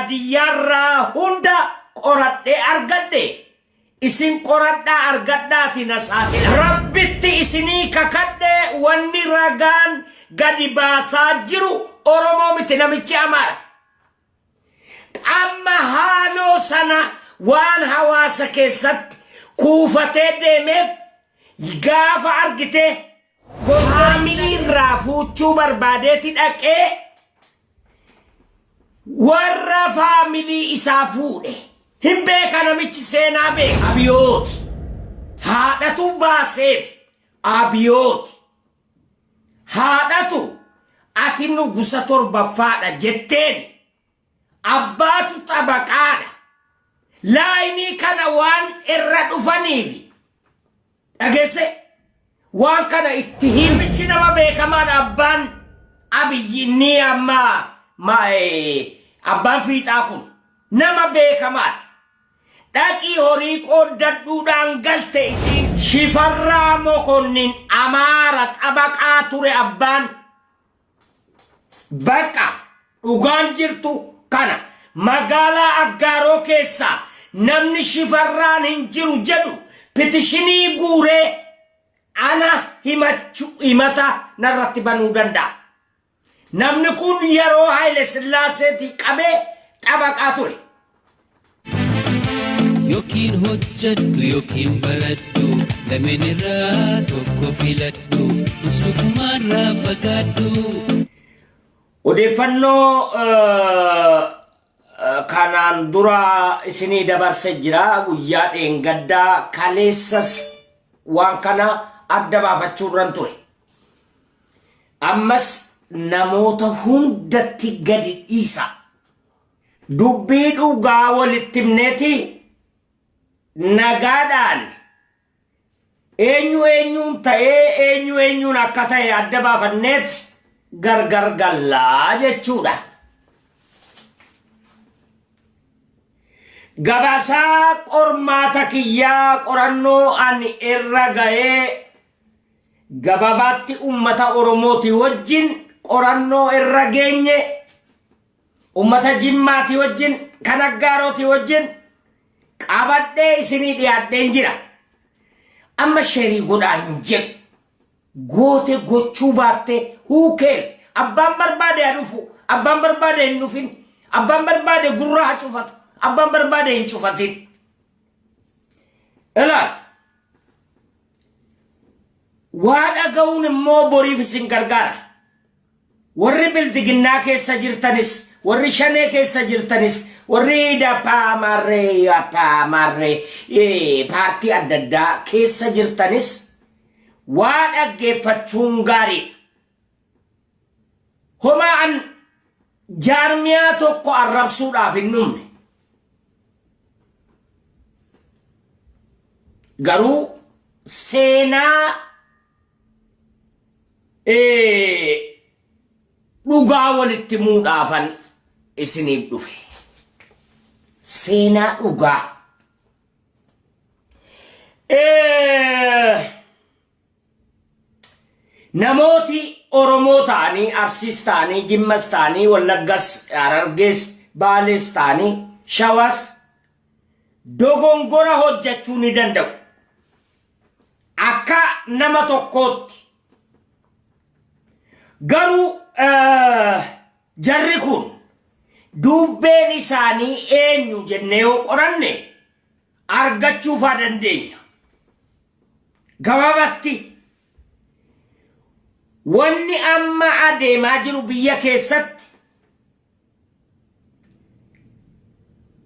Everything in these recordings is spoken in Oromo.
Baadiyyaarraa hunda qoradhee argadhe isin qoradhaa argadhaati na saaxila. Rabbitti isinii kakadhe, wanni ragaan gadi baasaa jiru Oromoo miti, namichi Amaara. Amma haaloo sana waan hawaasa keessatti kuufatee deemeef gaafa argite faamilii irraa fuuchuu barbaadeeti dhaqee warra faamilii isaa fuudhe. Hin beeka, namichi seenaa beeka. Abiyooti. Haadhatu baaseef abiyooti. Haadhatu ati nugusa torbaffaadha jetteen, abbaatu xabaqaadha. Laayinii kana waan irra dhufaniif dhageesse waan kana itti himichi nama beekamaadha. Abbaan Abiyyi inni amma abbaan fiixaa kun nama beekamaadha. Dhaqii horii qooddadhuudhaan galte isiin. Shifarraa Mokonnin Amaara, xabaqaa ture abbaan. Bakka dhugaan jirtu kana, magaalaa Aggaaroo keessaa namni Shifarraan hin jiru jedhu petition guuree ana himachu himata narratti banuu danda'a. Namni kun yeroo Haile Sillaaseetii qabee xabaqaa ture. Yookiin hojjedhu yookiin baradhu, lameen irraa tokko filadhu, muslukumaarraa fagaadhu. Odeeffannoo kanaan dura isinii dabarse jira, guyyaa dheengaddaa kaleessas waan kana adda baafachuu irran ture. Ammas namoota hundatti gadi dhiisa. Dubbii dhugaa walitti himneeti nagaadhaan eenyu eenyuun ta'ee eenyu eenyuun akka ta'e adda baafanneet gargar gallaa jechuudha. Gabaasaa qormaata kiyyaa, qorannoo ani irra ga'ee gababaatti ummata Oromooti wajjin qorannoo irra geenye, ummata Jimmaati wajjin, kan Aggaarooti wajjin qabadhee isinii dhiyaadheen jira. Amma share godhaa hin jedhu. Goote gochuu baatte huukeel, abbaan barbaade haa dhufu, abbaan barbaade hin dhufin, abbaan barbaade gurra haa cufatu, abbaan barbaade hin cufatin. Ilaal. Waa dhaga'uun immoo boriif isin gargaara. Warri bildiginnaa keessa jirtanis, warri shanee keessa jirtanis, warri dappaa maarree yappaa maarree paartii adda addaa keessa jirtanis waa dhaggeeffachuun gaariidha. Homaa an jaarmiyaa tokko arrabsuudhaaf hin dhumne. Garuu seenaa dhugaa walitti muudhaafan isiniif dhufe. Seenaa dhugaa. Namooti Oromoo ta'anii, Arsiis ta'anii, Jimmas ta'anii, Wallaggas, Harargees, Baalees ta'anii, Shawaas dogongora hojjechuu ni danda'u. Akka nama tokkootti. Garuu jarri kun dubbeen isaanii eenyu jennee yoo qoranne argachuufaa dandeenya. Gabaabatti wanni amma adeemaa jiru biyya keessatti,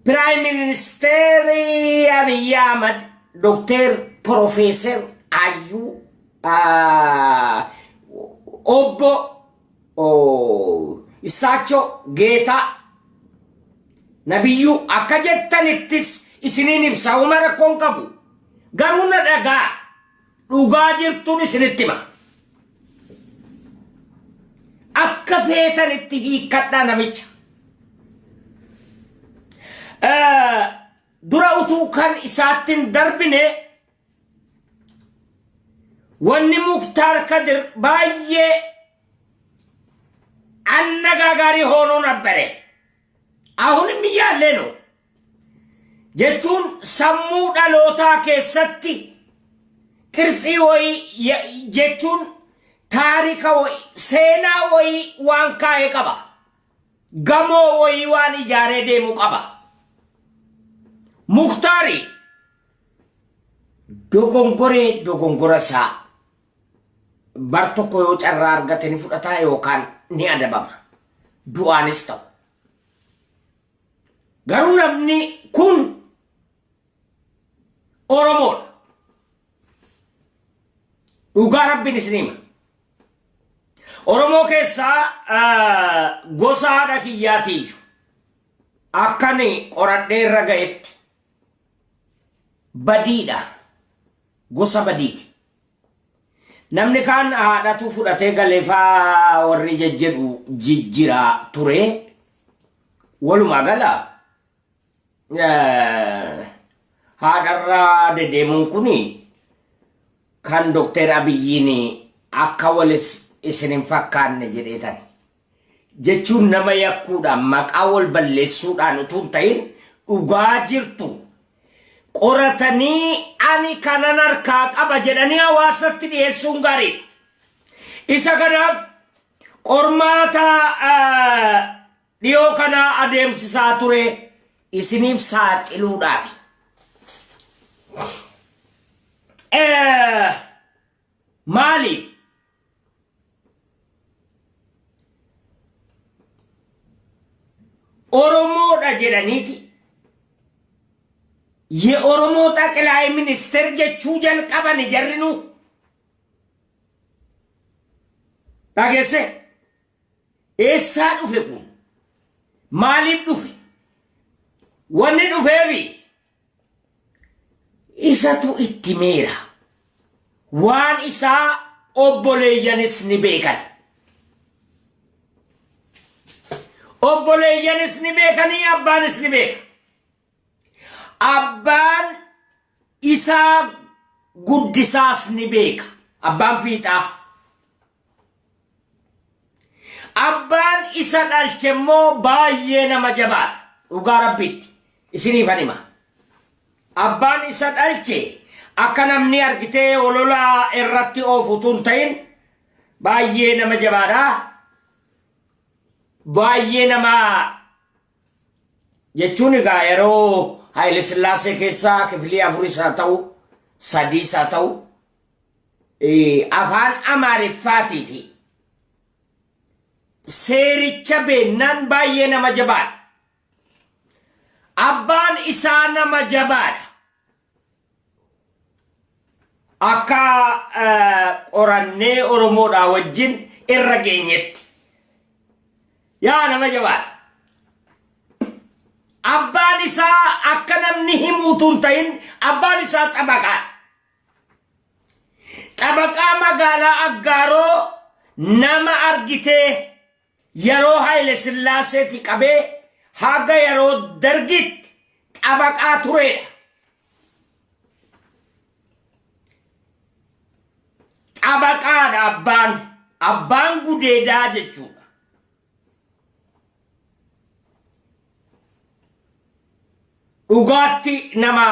Prime Ministeerri Abiyyi Ahmad, Dokteer Profeeser Ayyuu, Obbo Issaachoo Geetaa Nabiyyuu akka jettanittis isiniin ibsa, homa rakkoon qabu. Garuu na dhagaa, dhugaa jirtuun isinitti hima. Akka feetanitti hiikkadhaa namicha. Dura utuu kan isaatti hin darbine, wanni Muktaar Kadir baay'ee አነጋጋሪ ሆኖ ነበረ። አሁንም እያለ ነው jechuun sammuu dhalootaa keessatti qirsii wayii jechuun taarika wayii, seenaa wayii waan kaa'e qaba. Gamoo wayii waan ijaaree deemu qaba. Muktaari dogongoree dogongora isaa bar tokko yoo carraa argate ni fudhataa yookaan ni adabama. Du'aanis ta'u. Garuu namni kun Oromoodha. Dhugaa Rabbiin isin hima. Oromoo keessaa gosa haadha kiyyaatiiyyu akkani qoradhee irra ga'etti badiidha. Gosa badiiti. Namni kaan haadhatu fudhatee galeefaa warri jejjedhu jijjiraa ture. Walumaa gala haadharraa dedeemuun kun kan Dookter Abiyyiin akka wal isin hin fakkaanne jedheetan. Jechuun nama yakkuudhaan, maqaa wal balleessuudhaan utuu hin ta'in, dhugaa jirtu qoratanii ani kanan harkaa qaba jedhanii hawaasatti dhiyeessuun gaariidha. Isa kanaaf qormaata dhiyoo kana adeemsisaa ture isiniif saaxiluudhaaf. Maaliif? Oromoodha jedhaniiti የኦሮሞ ጠቅላይ ሚኒስትር jechuu jalqabani jarrinuu. Dhageesse, eessaa dhufe kun? Maaliif dhufe? Wanni dhufeefi isatu itti meera. Waan isaa obboleeyyanis ni beekan. Obboleeyyanis ni beekanii, abbaanis ni beeka. Abbaan isaa guddisaas ni beeka. Abbaan fiixaa. Abbaan isa dhalche immoo baay'ee nama jabaadha. Dhugaa Rabbiitti. Isiniifan hima. Abbaan isa dhalche akka namni argitee olola irratti oofu utuu hin ta'in baay'ee nama jabaadha. Baay'ee nama jechuun egaa yeroo Haayile Sillaasee keessaa kifilii afuris haa ta'u, sadiis haa ta'u, afaan Amaariffaatii fi seericha beennaan baay'ee nama jabaadha. Abbaan isaa nama jabaadha. Akka qorannee Oromoodhaa wajjin irra geenyetti. Yaa nama jabaadha. Abbaan isaa akka namni himuutu hin ta'in, abbaan isaa xabaqaadha. Xabaqaa magaalaa Aggaaroo nama argitee yeroo Haayile Sillaaseeti qabee haga yeroo Dargitti xabaqaa turedha. Xabaqaadha abbaan. Abbaan gudeedaa jechuudha. Dhugaatti nama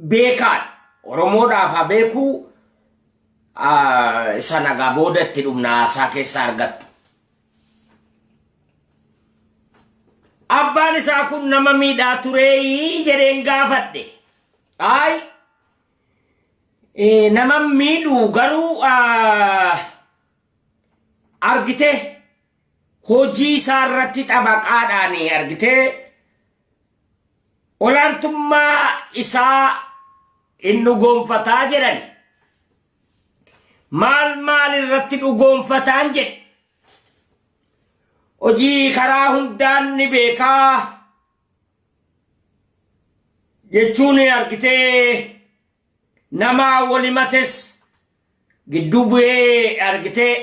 beekaadha. Oromoodhaaf haa beekuu, isa nagaa booda itti dhumna, haasaa keessaa argattu. Abbaan isaa kun nama miidhaa turee jedheen gaafadhe. Ayi, nama miidhuu garuu argitee hojii isaa irratti xabaqaadhaan argitee olaantummaa isaa hin dhugoonfataa jedhani. Maal maal irratti dhugoonfataan jedhe. Hojii karaa hundaan ni beekaa jechuun argitee nama walimates gidduu bu'ee argitee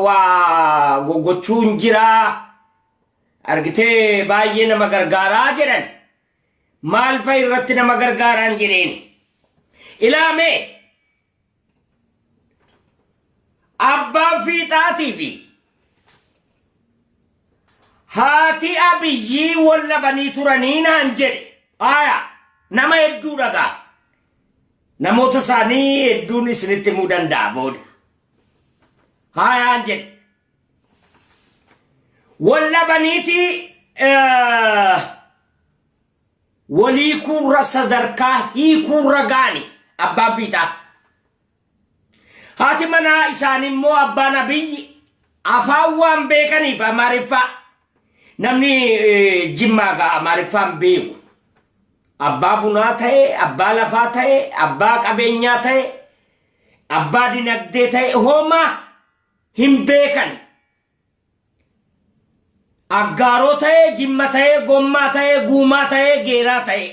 waa goggochuun jira, argitee baay'ee nama gargaaraa jedhan. Maal fa'i irratti nama gargaaraan jedheen. Ilaamee, abbaan fiixaatii fi Haati Abiyyii wal dhabanii turanii naan jedhe. Aya, nama hedduu dhagaa. Namoota isaanii hedduun isinitti himuu danda'a booda. Haayaan jedhe. Wal dhabaniiti walii kuurra sadarkaa hiikuurra gaani abbaan fiixaa. Haati manaa isaanii immoo abbaan Abiyyi afaan waan beekaniif Amaariffaa namni Jimmaa gaa Amaariffaan beeku. Abbaa bunaa ta'e, abbaa lafaa ta'e, abbaa qabeenyaa ta'e, abbaa dinagdee ta'e homaa hin beekani. Aggaaroo ta'e, Jimma ta'e, Gommaa ta'e, Guumaa ta'e, Geeraa ta'e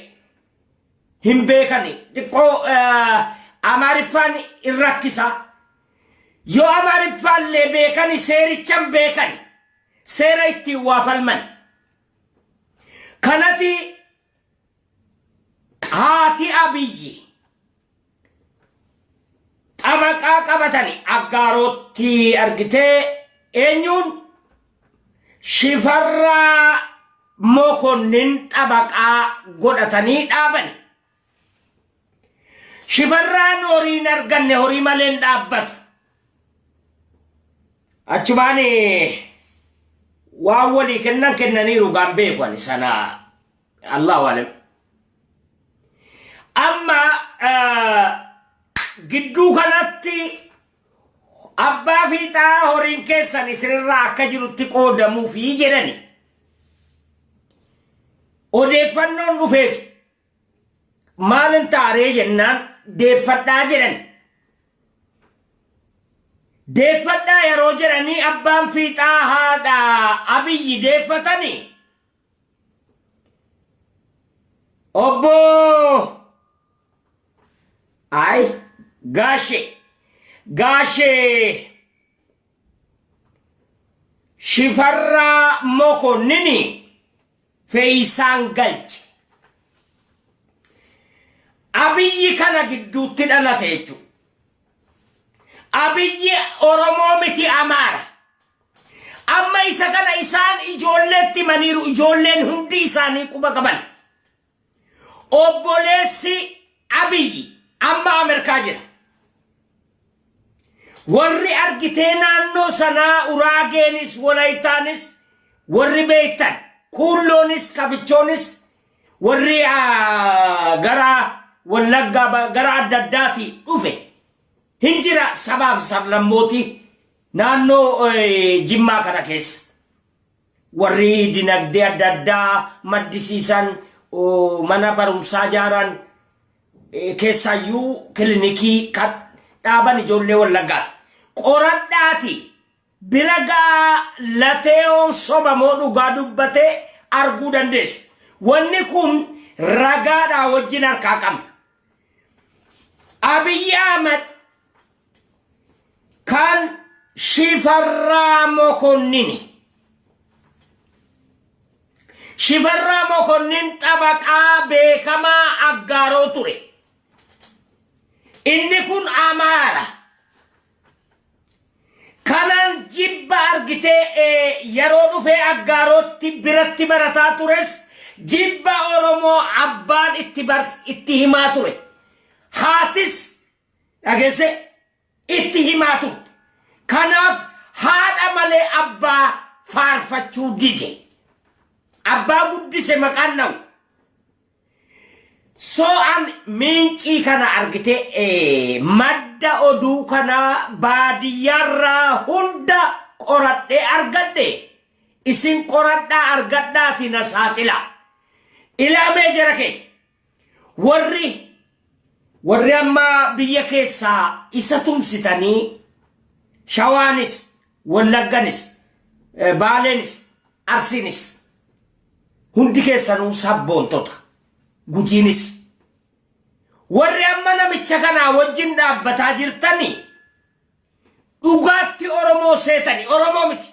hin beekani. Xiqqoo Amaariffaan hin rakkisa. Yoo Amaariffaallee beekani seericha hin beekani. Seera ittiin waa falmani. Kanati haati Abiyyi xabaqaa qabatani Aggaarootti argitee eenyuun Shifarraa Mokonnin xabaqaa godhatanii dhaabani. Shifarraan horii hin arganne, horii malee hin dhaabbatu. Achumaan waan walii kennan kennaniiru gaan beeku ani sana, Allahu alam. Amma gidduu kanatti abbaa fiixaa horiin keessan isinirraa akka jirutti qoodamuufi jedhani. Odeeffannoon dhufeef maalin taaree jennaan deeffadhaa jedhan. Deeffadhaa yeroo jedhanii abbaan fiixaa haadha Abiyyi deeffatanii obbo ay Gaashee Gaashee Shifarraa Mokonnini Feeyisaan galche. Abiyyi kana gidduutti dhalate jechuudha. Abiyyi Oromoo miti, Amaara. Amma isa kana isaan ijoolleetti himaniiru, ijoolleen hundi isaanii quba qaban. Obboleessi Abiyyi amma Ameerikaa jira. Warri argitee naannoo sanaa Uraageenis Walayitaanis warri beektan, Kuulloonis Kafichoonis, warri gara Wallaggaa gara adda addaatii dhufe hin jira, sabaaf sablammootii naannoo Jimmaa kana keessa. Warri dinagdee adda addaa maddisiisan, mana barumsaa ijaaran, keessaayyuu kilinikii kan dhaaban ijoollee Wallaggaati. Qoradhaati bira ga'aa, lateeyoon soba moo dhugaa dubbatee arguu dandeessu. Wanni kun ragaadhaa wajjin harkaa qabna. Abiyyi Ahmad kan Shifarraa Mokonnini. Shifarraa Mokonnin xabaqaa beekamaa Aggaaroo ture. Inni kun Amaara. Kanan jibba argitee yeroo dhufee Aggaarootti biratti barataa tures jibba Oromoo abbaan itti bars itti himaa ture. Haatis dhageesse itti himaa turte. Kanaaf haadha malee abbaa faarfachuu dide. Abbaa guddise maqaan na'u. So an miincii kana argite madda oduu kanaa baadiyyaarraa hunda qoradhee argadhe, isin qoradhaa argadhaati na saaxila. Ilaamee jara kee warri amma biyya keessaa isa tumsitanii Shawaanis, Wallagganis, Baaleenis, Arsiinis, hundi keessanuu sabboontota, Gujiinis, warri amma namicha kanaa wajjin dhaabbataa jirtanii dhugaatti Oromoo seetani, Oromoo miti.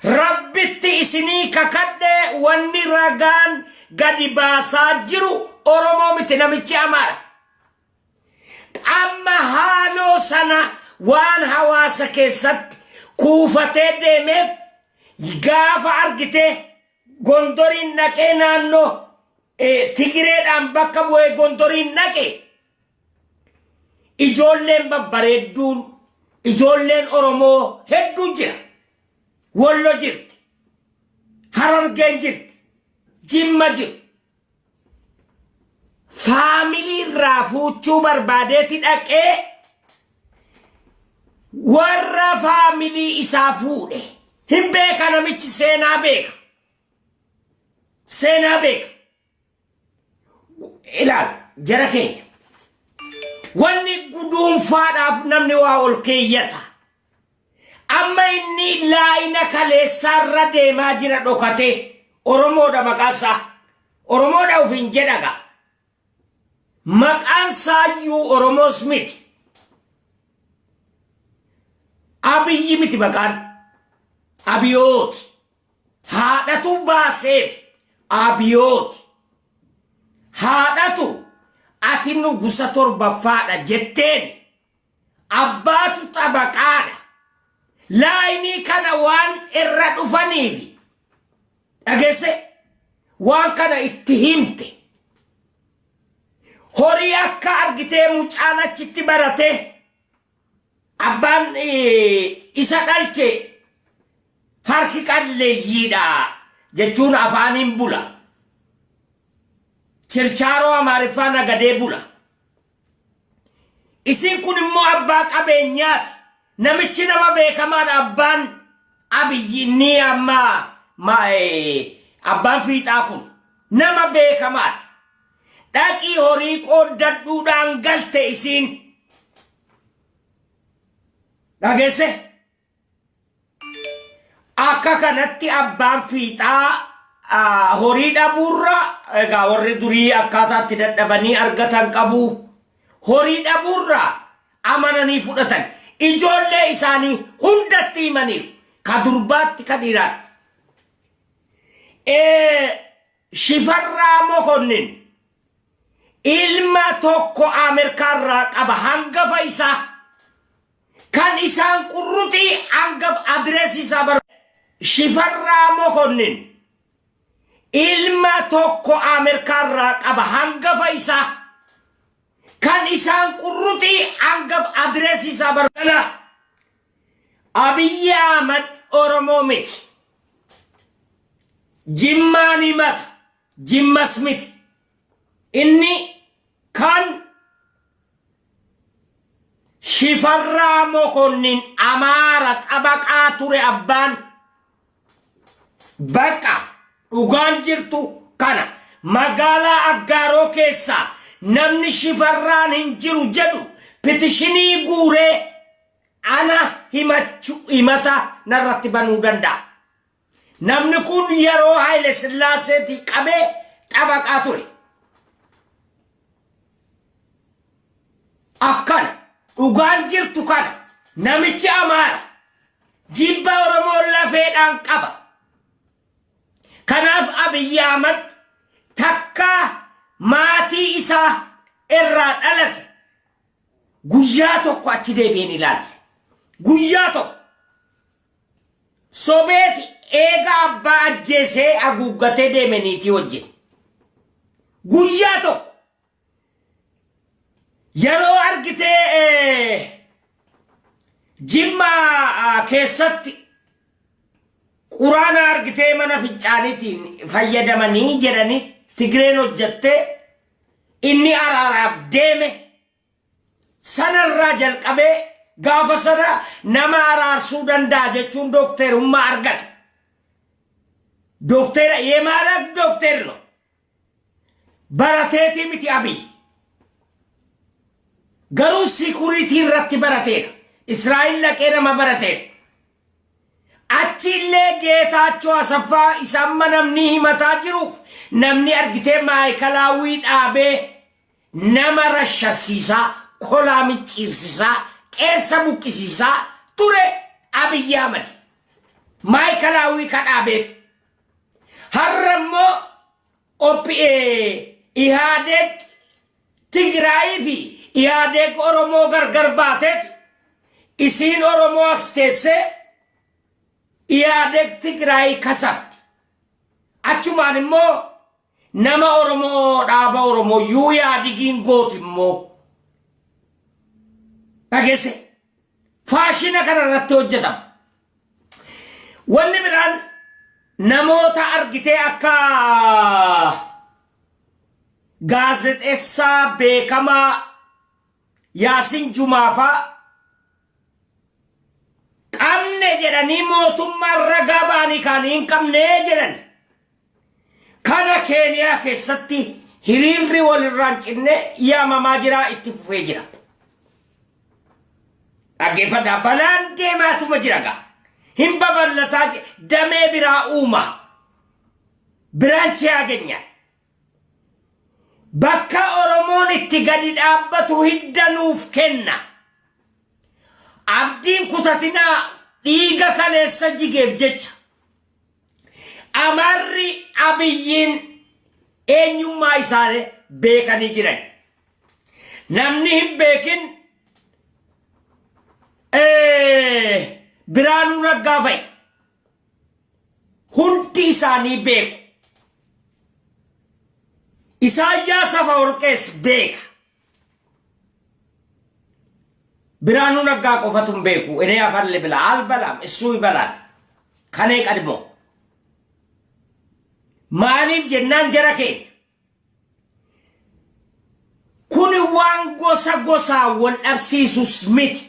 Rabbitti isinii kakadhe, wanni ragaan gadi baasaa jiru Oromoo miti, namichi Amaara. Amma haaloo sana waan hawaasa keessatti kuufatee deemeef Gaafa argitee Gondoriin dhaqee naannoo Tigireedhaan bakka bu'ee Gondoriin dhaqe ijoolleen babbareedduun ijoolleen Oromoo hedduu jira. Wollo jirti. Harargeen jirti. Jimma jiru. Faamilii irraa fuuchuu barbaadeeti dhaqee warra faamilii isaa fuudhe. Hin beeka namichi seenaa beeka. Seenaa beeka. Ilaal jara keenya. Wanni guduunfaadhaaf namni waa ol keeyyata. Amma inni laayina kaleessaarra deemaa jira dhokatee. Oromoodha maqaan isaa. Oromoodha ofiin jedha gaa. Maqaan isaayyuu Oromoos miti. Abiyyi miti maqaan. Abiyooti. Haadhatu baaseef Abiyooti. Haadhatu ati nugusa torbaffaadha jetteen abbaatu xabaqaadha. Laayinii kana waan irra dhufaniifi dhageesse waan kana itti himte. Horii akka argitee mucaan achitti barate abbaan isa dhalche harki qalleeyyiidha jechuun afaaniin bula. Chirchaaroo Amaariffaa nagadee bula. Isin kun immoo abbaa qabeenyaati. Namichi nama beekamaadha abbaan Abiyyi inni amma abbaan fiixaa kun nama beekamaadha. Dhaqii horii qooddadhuudhaan galte isiin. Dhageesse? Akka kanatti abbaan fiixaa horii dhabuurra egaa warri durii akkaataatti dadhabanii argatan qabu. Horii dhabuurra amananii fudhatan. Ijoollee isaanii hundatti himaniiru. Ka durbaatti ka dhiiraatti. Shifarraa Mokonnin ilma tokko Ameerikaarraa qaba hangafa isaa. Kan isaan qurruxii hangaf adireesii isaa bar Shifarraa Mokonnin ilma tokko Ameerikaarraa qaba hangafa isaa. Kan isaan qurruxii hangaf adireesii isaa bar Abiyyi Ahmad Oromoo miti. Jimmaan himata. Jimmas miti. Inni kan Shifarraa Mokonnin Amaara xabaqaa ture abbaan. Bakka dhugaan jirtu kana magaalaa Aggaaroo keessaa namni Shifarraan hin jiru jedhu pitishinii guuree ana himachu himata narratti banuu danda'a. Namni kun yeroo Haayile Sillaaseetii qabee xabaqaa ture. Akkana dhugaan jirtu kana namichi Amaara jibba Oromoo lafeedhaan qaba. Kanaaf Abiyyi Ahmad takka maatii isaa irraa dhalate guyyaa tokko achi deebi'een ilaalle. Guyyaa tokko. Sobeeti eega abbaa ajjeesee haguuggatee deeme niitii wajjin. Guyyaa tokko yeroo argitee Jimma keessatti quraana argitee mana fincaaniitiin fayyadamanii jedhanii Tigreen hojjattee inni araaraaf deeme sanarraa jalqabee gaafa sana nama araarsuu danda'a jechuun dookterummaa argate. Doktera የማዕረግ ዶክተር ነው። Barateetii miti Abiy. Garuu security irratti barateera. Israa'el dhaqee nama barateera. Achi illee Geetaachoo Asaffaa isa amma namni himataa jiruuf namni argitee maayikalaawwii dhaabee nama rashasiisaa, kolaa micciirsisaa, qeessa buqqisiisaa ture Abiyyi Ahmad. Maayikalaawwii ka dhaabeef. Har'a immoo Ihaadeeg Tigraayii fi Ihaadeeg Oromoo gargar baateeti isiin Oromoo as teessee Iyaadeg Tigraay kasafti. Achumaan immoo nama Oromoo, dhaaba Oromoo yuu Yaadigiin gooti immoo. Dhageesse, faashina kana irratti hojjetama. Wanni biraan namoota argitee akka gaazexeessaa beekamaa Yaasin Jumaafaa qabne jedhanii mootummaan ragaa ba'anii kaanii hin qabne jedhan. Kana Keeniyaa keessatti hiriirri walirraan cinne yaamamaa jira, itti fufee jira. Dhaggeeffadhaa, balaan deemaatuma jira gaa. Hin babal'ataa, damee biraa uuma. Branch yaagenya. Bakka Oromoon itti gadi dhaabbatu hidda nuuf kenna. Abdiin kutatinaa dhiiga kaleessa jigeef jecha. Amaarri Abiyyiin eenyummaa isaanii beekanii jiran. Namni hin beekin Biraanuu Naggaa fa'i. Hundi isaanii beeku. Isaayyaas Afawarqees beeka. Biraanuu Naggaa qofatu hin beeku. እኔ አፈር ልብላ፣ አልበላም፣ እሱ ይበላል። ከኔ ቀድሞ። Maaliif jennaan, jara keenya, kun waan gosa gosaa wal dhabsiisus miti.